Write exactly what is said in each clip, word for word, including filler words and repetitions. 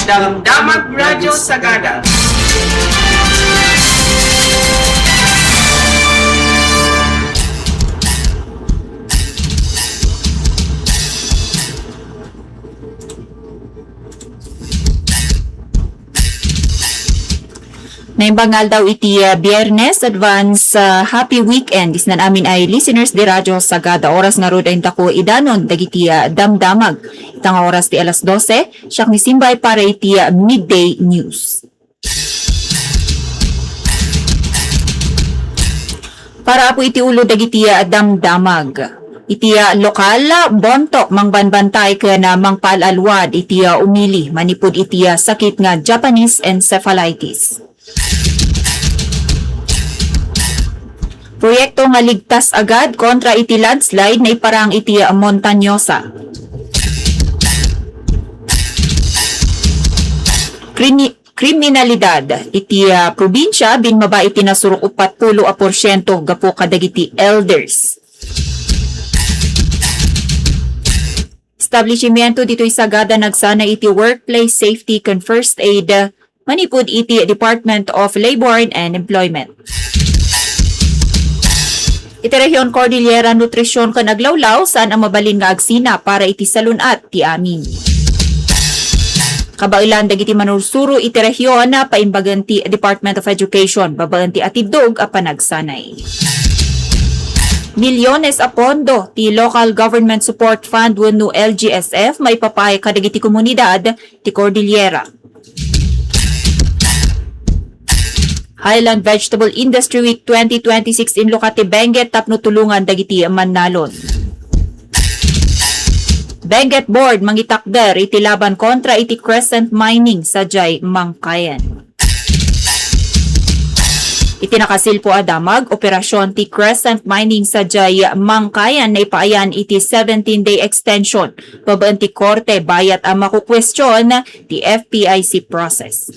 Damdamag Radyo Sagada. Naimbag nga aldaw iti, ah, Biyernes, advance, ah, happy weekend. Isnan amin ay listeners di Radyo Sagada. Oras ngarud ay intako idanon dagiti, ah, damdamag. Ita nga oras ti alas dose, siak ni Simbay para iti, ah, midday news. Para apo iti ulo dagiti, ah, damdamag. Iti, ah, lokal, Bontoc, mangbanbantay ken, ah, mangpaal-aluad iti, ah, umili manipud iti, ah, sakit nga Japanese encephalitis. Proyekto nga ligtas agad kontra iti landslide naiparang iti, ah, Montañosa. Krimi-, kriminalidad iti, ah, probinsia binmaba iti nasurok uppat pulo a porsiento gapu kadagiti elders. Establishmento ditoy Sagada nagsanay iti workplace safety ken first aid manipud iti Department of Labor and Employment. Iti Rehion Cordillera, nutrisyon ken aglawlaw saan a mabalin nga agsina para iti salun-at ti amin. Kabaelan dagiti manursuro iti rehion, paimbagen ti Department of Education babaen ti atiddog a panagsanay. Milyones a pondo ti Local Government Support Fund wenno L G S F maipapaay kadagiti komunidad ti Cordillera. Highland Vegetable Industry Week twenty twenty-six inlukat ti Benguet tapno tulongan dagiti mannalon. Benguet Board mangitakder iti laban kontra iti Crescent Mining sadiay Mangkayan. Iti nakasilpo a damag, operasyon ti Crescent Mining sadiay Mangkayan naipaayan iti seventeen-day extension babaen ti korte bayat a makukuestion ti F P I C process.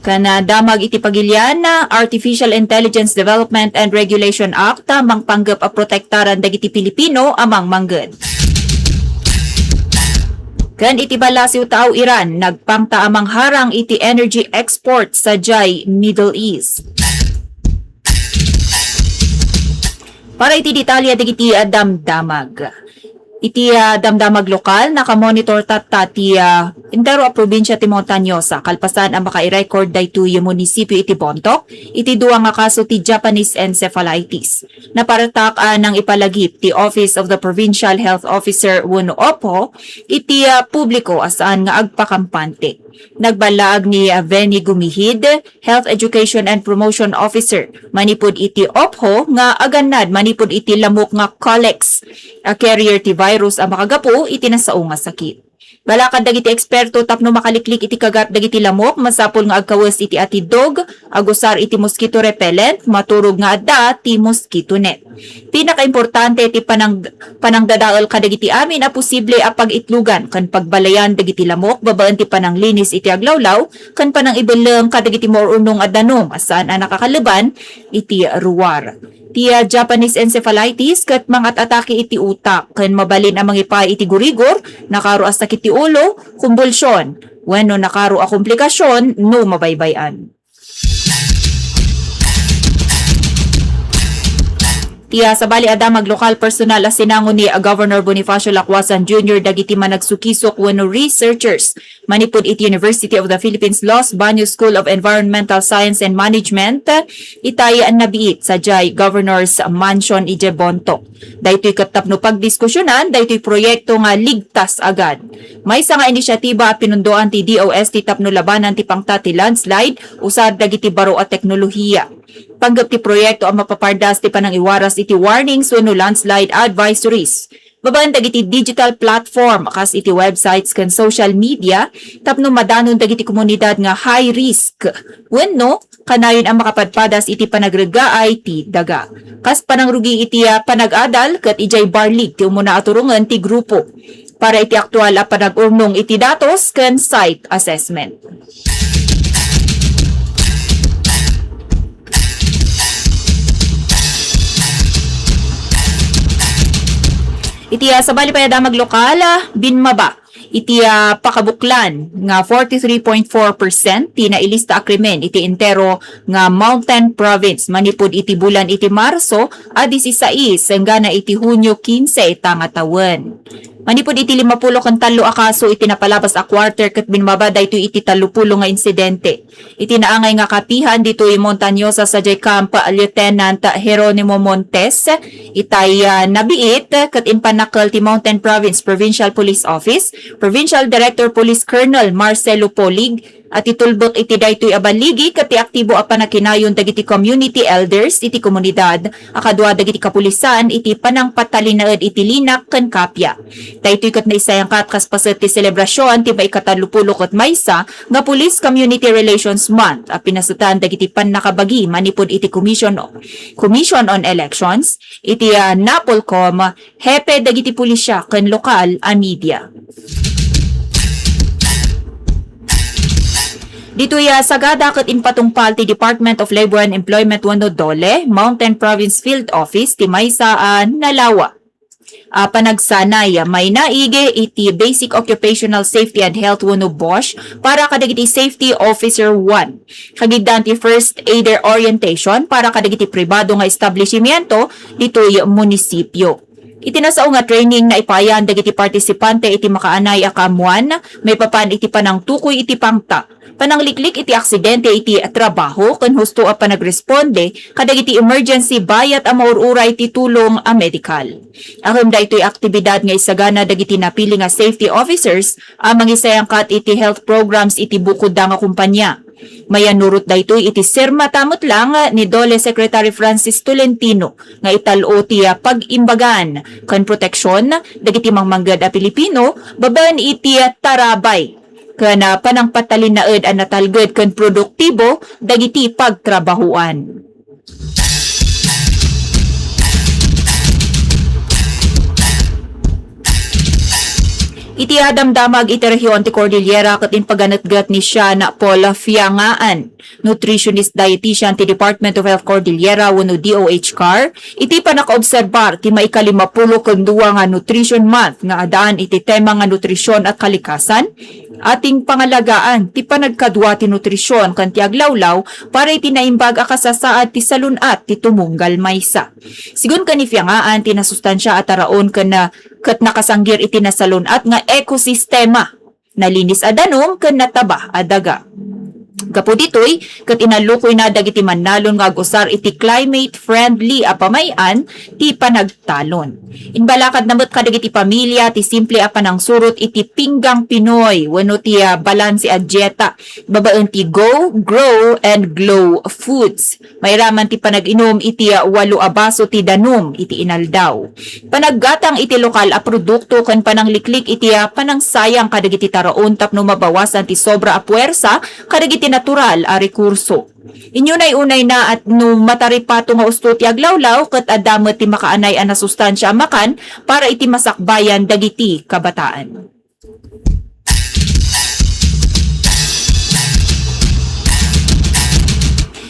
Ken, ah, damag iti pagilian, ah, Artificial Intelligence Development and Regulation Act, ah, mangpanggep a protektaran dagiti Pilipino a mangmangged. Ken iti ballasiw taaw Iran, nagpangta a mangharang iti energy export sadiay Middle East. Para iti detalye dagiti, ah, damdamag. Iti, ah, damdamag lokal, nakamonitor tatta ti, ah, entero a probinsia ti Montañosa, kalpasan a makairecord daytoy munisipio iti Bontoc, iti dua nga kaso ti Japanese encephalitis. Napartak a nangipalagip ti Office of the Provincial Health Officer wenno OPHO iti, ah, publiko a saan nga agpakampante. Nagballaag ni, ah, Venny Gumihid, Health Education and Promotion Officer, manipud iti OPHO nga agannad manipud iti lamok nga Culex a carrier ti virus a makagapu iti nasao nga sakit. Balakad dagiti eksperto tapno makaliklik iti kagat dagiti lamok, masapul nga agkawes iti atiddog, agusar iti mosquito repellent, maturog nga adda ti mosquito net. Pinakaimportante ti panang-, panangdadael kadagiti amin a posible a pag-itlogan ken pagbalayan dagiti lamok babaen ti pananglinis iti aglawlaw ken panangibelleng kadagiti maur-unong a danum a saan a nakakaleban iti ruar. Ti, ah, Japanese encephalitis ket mangat-atake iti utak ken mabalin a mangipaay iti gurigor, nakaro a sakit ti ulo, kumbulsion, wenno nakaro a komplikasyon no mabaybay-an. Ti, ah, sabali a damag lokal, personal a sinango ni, ah, Governor Bonifacio Lacuasan Junior dagiti managsukisok wenno researchers manipud iti University of the Philippines Los Baños School of Environmental Science and Management, itay a nabiit sadiay Governor's Mansion idiay Bontoc. Daytoy ket tapno pagdiskusionan daytoy proyekto nga ligtas agad. Maysa nga inisyatiba a pinundoan ti D O S T tapno labanan ti pangta ti landslide usar dagiti baro a teknolohiya. Panggep ti proyekto a mapapardas ti panangiwaras iti warnings wenno landslide advisories babaen dagiti digital platform kas iti websites ken social media tapno madanon dagiti komunidad nga high risk wenno kanayon a makapadpadas iti panagreggaay ti daga. Kas panangrugi iti, ah, panag-adal ket idiay Barlig ti umuna a turongen ti grupo para iti aktual a panag-urnong iti datos ken site assessment. Iti, ah, sabali pay a damag lokal, ah, binmaba Iti, ah, pakabuklan nga forty-three point four percent ti nailista a krimen iti entero nga Mountain Province manipud iti bulan iti Marso a disisais enggana iti Hunio kinse ita nga tawen. Manipud iti limapulo ken tallo a kaso iti napalabas a quarter ket bimmaba daytoy iti tallopulo nga insidente. Iti naangay nga kapihan ditoy Montañosa sadiay Camp Lieutenant Jeronimo Montes, itay, ah, nabiit ket impannakkel ti Mountain Province Provincial Police Office, Provincial Director Police Colonel Marcelo Polig, a ti tulbek iti daytoy a balligi ket ti aktibo a pannakinayon dagiti community elders iti komunidad a kadua dagiti kapulisan iti panangpatalinaed iti linak ken kapia. Daytoy ket naisayangkat kas paset ti selebrasion ti maikatallopulo ket maysa nga Police Community Relations Month a pinasetan dagiti pannakabagi manipud iti Commission, Commission on Elections, iti, ah, NAPOLCOM, hepe dagiti pulisya ken lokal a media. Ditoy, ah, sagada ket impatungpal ti Department of Labor and Employment wenno DOLE, Mountain Province Field Office ti maysa a nalawa a panagsanay a mainaig iti Basic Occupational Safety and Health wenno BOSH para kadagiti Safety Officer one. Kagiddan ti First Aider Orientation para kadagiti pribado nga establishimiento ditoy munisipio. Iti nasao nga training, naipaayan dagiti partisipante iti makaanay a kaammuan maipapan iti panangtukoy iti pangta, panangliklik iti aksidente iti trabaho ken husto a panagresponde kadagiti emergency bayat a maur-uray ti tulong a medikal. Ngem daytoy aktibidad nga isagana dagiti napili nga safety officers a mangisayangkat iti health programs iti bukodda nga kompania. Mayannurot daytoy iti sirmata met lang ni DOLE Secretary Francis Tolentino nga ital-o ti, ah, pag-imbagan ken proteksion dagiti mangmangged a Pilipino babaen iti, ah, tarabay ken, ah, panangpatalinaed a natalged ken produktibo dagiti pagtrabahoan. Iti adamdamag iti rehiyon ti Cordillera ket impaganetget ni Sian Paul Fiangaan, nutritionist dietitian ti Department of Health Cordillera wenno D O H car, iti pannakaobserbar ti maikalimapulo ken dua nga Nutrition Month nga addaan iti tema nga nutrisyon at kalikasan, ating pangalagaan ti panagkadua ti nutrisyon ken ti aglawlaw para iti naimbag a kasasaad ti salun-at ti tumunggal maysa. Sigun ken ni Fiangaan ti nasustansia a taraon ken na, ket nakasanggir iti nasalun-at nga ekosistema, nalinis a danum ken nataba a daga. Gapu ditoy, ket inallukoyna dagiti mannalon nga agusar iti climate-friendly a pamay-an ti panagtalon. Imbalakadna met kadagiti pamilia ti simple a panangsurot iti pinggang Pinoy wenno ti, ah, balanse a dieta babaen ti Go, Grow, and Glow Foods. Mairaman ti panag-inum iti, ah, walo a baso ti danum iti inaldaw. Panaggatang iti lokal a produkto ken panangliklik iti, ah, panangsayang kadagiti taraon tapno mabawasan ti sobra a puwersa kadagiti natural a rekurso. Inyunay-unayna a no mataripato nga usto ti aglawlaw, ket adda met ti makaanay a nasustansia a makan para iti masakbayan dagiti kabataan.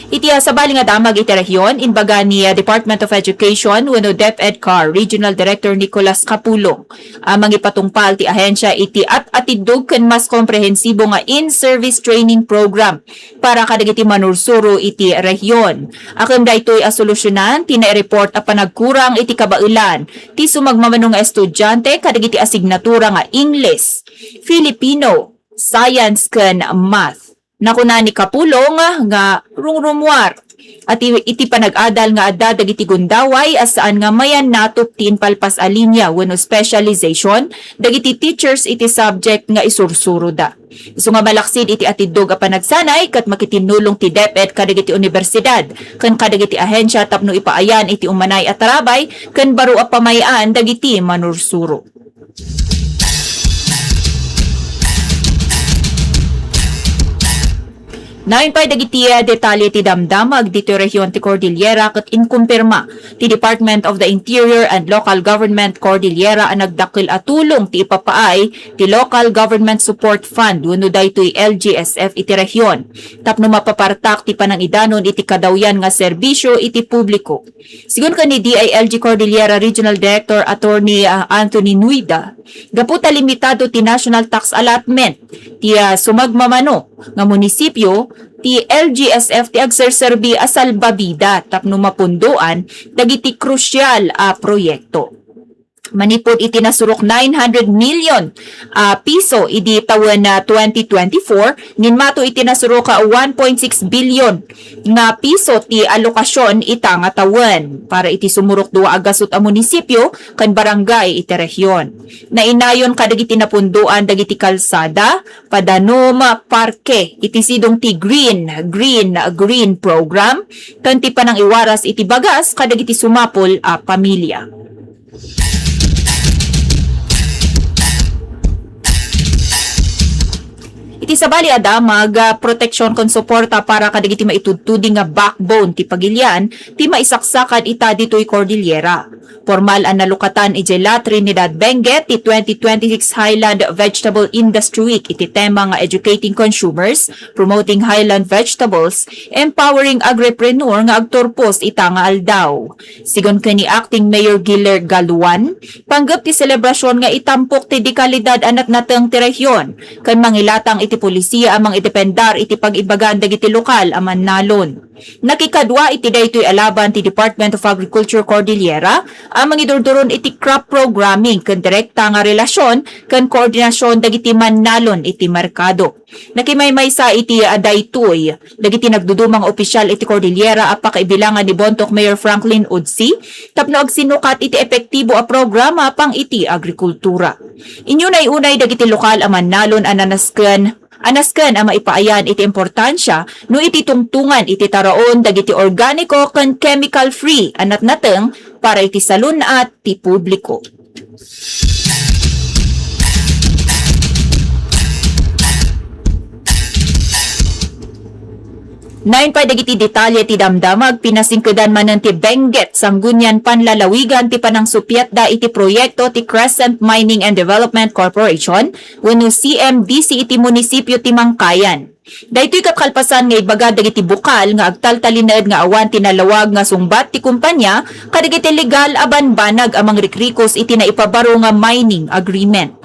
Iti, ah, sabali nga damag iti rehiyon, imbaga ni, ah, Department of Education wenno DepEd car Regional Director Nicolas Capulong, a mangipatungpal ti ahensia iti at-atiddog ken mas komprehensibo nga in-service training program para kadagiti manursuro iti rehiyon. Ngem daytoy a solusyonan ti naireport a panagkurang iti kabaelan ti sumagmamano nga estudiante kadagiti asignatura nga Ingles, Filipino, Science ken Math. Nakuna ni Capulong nga rungrumuar a ti, iti panag-adal nga adda dagiti gundaway a saan nga mayannatop ti impalpas a linya wenno specialization dagiti teachers iti subject nga isursuroda. Isu nga malaksid iti atiddog a panagsanay ket makitinnulong ti DepEd kadagiti unibersidad ken kadagiti ahensia tapno ipaayan iti umanay a tarabay ken baro a pamay-an dagiti manursuro. Nayon pay dagiti, ah, detalye ti damdamag ditoy rehiyon ti Cordillera ket inkumpirma ti Department of the Interior and Local Government Cordillera a nagdakkel a tulong ti ipapaay ti Local Government Support Fund wenno daytoy L G S F iti rehiyon tapno mapapartak ti panangidanon iti kadawyan nga serbisyo iti publiko. Sigun ken ni D I L G Cordillera Regional Director Attorney, ah, Anthony Nuida, gapu ta limitado ti national tax allotment ti, ah, sumagmamano nga munisipyo, ti L G S F ti agserserbi a salbabida tapno mapundoan dagiti krusial a proyekto. Manipud iti nasurok nine hundred million, ah, piso idi tawen, ah, twenty twenty-four, ninmato iti nasurok, ah, one point six billion nga piso ti alokasion ita nga tawen para iti sumurok dua a gasut a munisipyo ken barangay iti rehiyon. Nainayon kadagiti napundoan dagiti kalsada, padanom, parke iti sidong ti Green, Green, Green Program ken ti panangiwaras iti bagas kadagiti sumapul a pamilia. Iti sabali a damag, ah, proteksyon ken suporta para kadagiti maitudtudi nga backbone ti pagilian ti maisaksakan ita ditoy Cordillera. Pormal a nalukatan idiay La Trinidad, Benguet ti twenty twenty-six Highland Vegetable Industry Week iti tema nga Educating Consumers, Promoting Highland Vegetables, Empowering Agripreneur nga agturpos ita nga aldaw. Sigun ken ni Acting Mayor Giller Galuan, panggep ti selebrasyon nga itampok ti dekalidad a natnateng ti rehiyon ken mangilatang iti pulisiya a mangidependar iti pag-ibagan dagiti lokal a mannalon. Nakikadua iti daytoy a laban ti Department of Agriculture Cordillera a mangidurduron iti crop programming ken direkta nga relasyon ken koordinasyon dagiti mannalon iti merkado. Nakimaymaysa iti, ah, daytoy dagiti nagduduma nga opisyal iti Cordillera a pakaibilangan ni Bontoc Mayor Franklin Udsi tapno agsinukat iti epektibo a programa pang iti agrikultura. Inunay-unay dagiti lokal a mannalon a nanasken a nasken a maipaayan iti importansia no iti tungtungan iti taraon dagiti organiko ken chemical-free a natnateng para iti salun-at ti publiko. Nayon pay dagiti detalye ti damdamag, pinasingkedan manen ti Benguet Sangguniang Panlalawigan ti panangsupiatda iti proyekto ti Crescent Mining and Development Corporation wenno C M D C iti munisipyo ti Mangkayan. Daytoy ket kalpasan nga ibaga dagiti bukal nga agtaltalinaed nga awan ti nalawag nga sungbat ti kumpanya kadagiti legal a banbanag a mangrikrikos iti naipabaro nga mining agreement.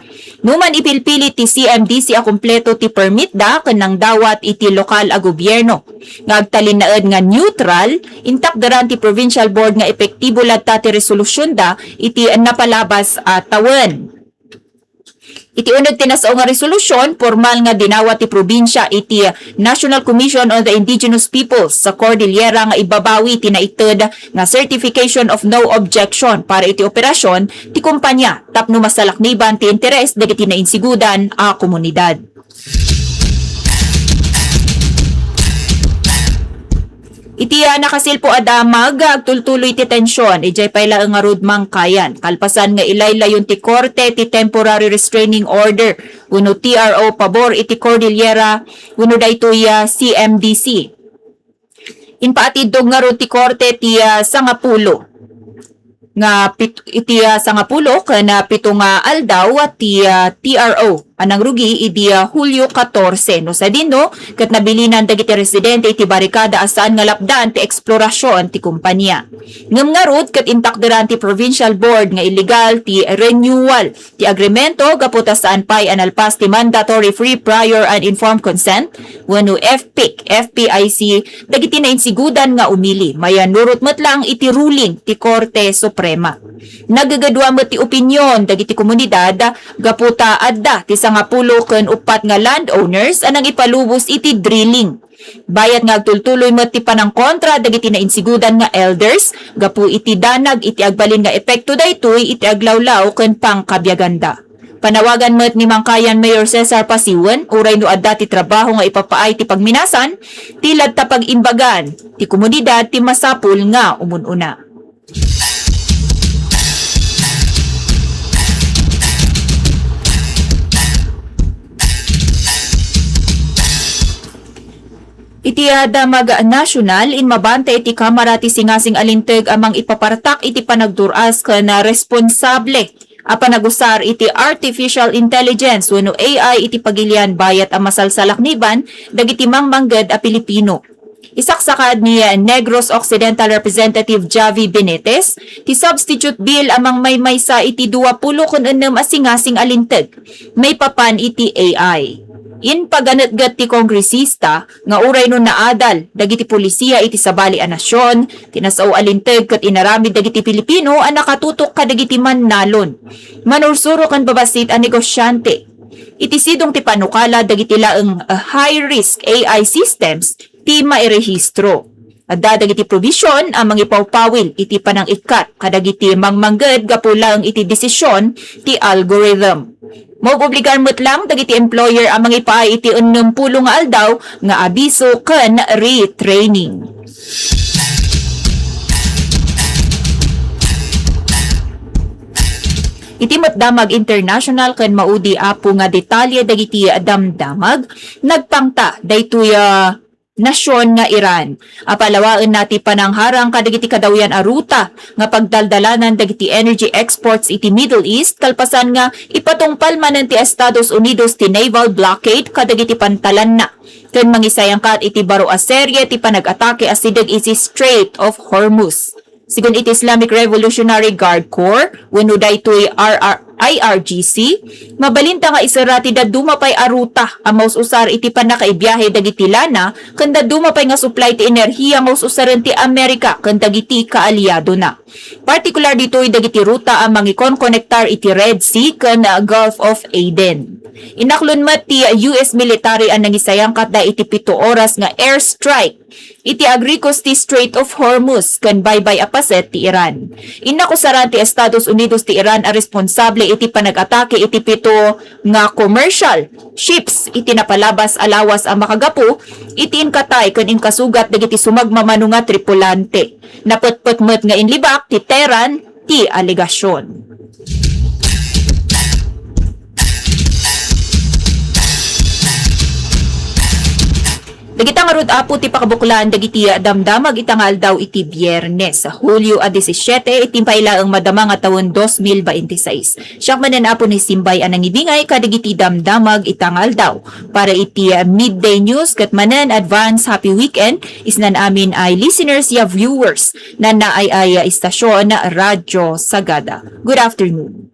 Numan ipilpili ti C M D C a kumpleto ti permitda ken nangdawat iti lokal a gobierno nga agtalinaed nga neutral, intakderan ti provincial board nga epektibo latta ti resolusionda iti napalabas a tawen. Iti uneg ti nasao nga resolusion, pormal nga dinawat ti probinsia iti National Commission on the Indigenous Peoples sa Cordillera nga ibabawi ti naited nga Certification of No Objection para iti operasyon ti kumpanya tapno masalakniban ti interes dagiti nainsigudan a komunidad. Iti, ah, nakasilpo a damag, agtultuloy ti tension idiay pay laeng ngarud Mangkayan, kalpasan nga ilaylayon ti korte ti temporary restraining order wenno T R O pabor iti Cordillera wenno daytoy, ah, C M D C. Impaatiddog ngarud ti korte ti, ah, sangapulo nga pit-, iti, ah, sangapulo ken, ah, pito nga aldaw ti, ah, T R O a nangrugi idi, ah, Hulio katorse. No sadino, ket nabilinan dagiti residente iti barikada a saan nga lapdan ti eksplorasion ti kompania. Ngem ngarud, ket intakderan ti provincial board nga illegal ti renewal ti agremento gapu ta saan pay a nalpas ti mandatory free, prior, and informed consent wenno F P I C, F P I C, dagiti nainsigudan nga umili. Mayanurot met laeng iti ruling ti Korte Suprema. Nagagadua met ti opinyon dagiti komunidad gapu ta adda ti sangapulo ken uppat nga landowners a nangipalubos iti drilling. Bayat nga agtultuloy met ti panangkontra dagiti nainsigudan nga elders gapu iti danag iti agbalin nga epekto daytoy iti aglawlaw ken pangkabiaganda. Panawagan met ni Mangkayan Mayor Cesar Pasiwen, uray no adda ti trabaho nga ipapaay ti pagminasan, ti ladta pag-imbagan ti komunidad ti masapul nga umun-una. Iti, ah, damag nasyonal, inmabante iti Kamara ti singasing a linteg a mangipapartak iti panagdur-as ken, ah, responsable a panagusar iti artificial intelligence wenno A I iti pagilian bayat a masalsalakniban dagiti mangmangged a Pilipino. Isaksakad ni Negros Occidental Representative Javi Benitez ti substitute bill a mangmaymaysa iti dua pulo ken ennem a singasing a linteg maipapan iti A I. Impaganetget ti kongresista nga uray no naadal dagiti pulisiya iti sabali a nasion, ti nasao a linteg ket inaramid dagiti Pilipino a nakatutok kadagiti mannalon, manursuro ken babassit a negosiante. Iti sidong ti panukala dagiti laeng, uh, high-risk A I systems ti mairehistro. Adda dagiti provision a mangipawpawil iti panang-ikkat kadagiti mangmangged gapu laeng iti desisyon ti algorithm. Maobligar met lang dagiti employer a mangipaay iti ennem pulo nga aldaw nga abiso ken retraining. Iti met damag international ken maudi, Apo, nga detalye dagiti damdamag, nagpangta daytoy, ah, nasion nga Iran a palawaenna ti panangharang kadagiti kadawyan a ruta nga pagdaldalanan dagiti energy exports iti Middle East, kalpasan nga ipatungpal manen ti Estados Unidos ti naval blockade kadagiti pantalanna ken mangisayangkat iti baro a serye ti panag-atake a sideg iti Strait of Hormuz. Sigun iti Islamic Revolutionary Guard Corps wenno daytoy R R, I R G C, mabalinta nga iserra ti dadduma pay a ruta a maus-usar iti pannakaibiahe dagiti lana ken dadduma pay nga supply ti enerhiya nga us-usaren ti Amerika ken dagiti kaaliadona. Partikular ditoy dagiti ruta a mangikonkonektar iti Red Sea ken, ah, Gulf of Aden. Inaklon met ti U S military a nangisayangkatda iti pito oras nga airstrike iti agrikos ti Strait of Hormuz ken baybay a paset ti Iran. Inakusaran ti Estados Unidos ti Iran a responsable iti panag-atake iti pito nga commercial ships iti napalabas a lawas a makagapu iti inkatay ken inkasugat dagiti sumagmamano nga tripulante. Napetpet met nga inlibak ti Tehran ti alegasion. Dagita ngarud, Apo, ti pakabuklaan dagiti damdamag ita nga aldaw iti Biyernes, Hulyo a disisiete, iti pay laeng madama nga tawen dos mil baintisais. Siak manen, Apo, ni Simbay a nangibingay kadagiti damdamag ita nga aldaw. Para iti, ah, midday news ket manen advance happy weekend, isnan amin ay listeners ya viewers na naay ay, ah, istasyon na Radyo Sagada. Good afternoon.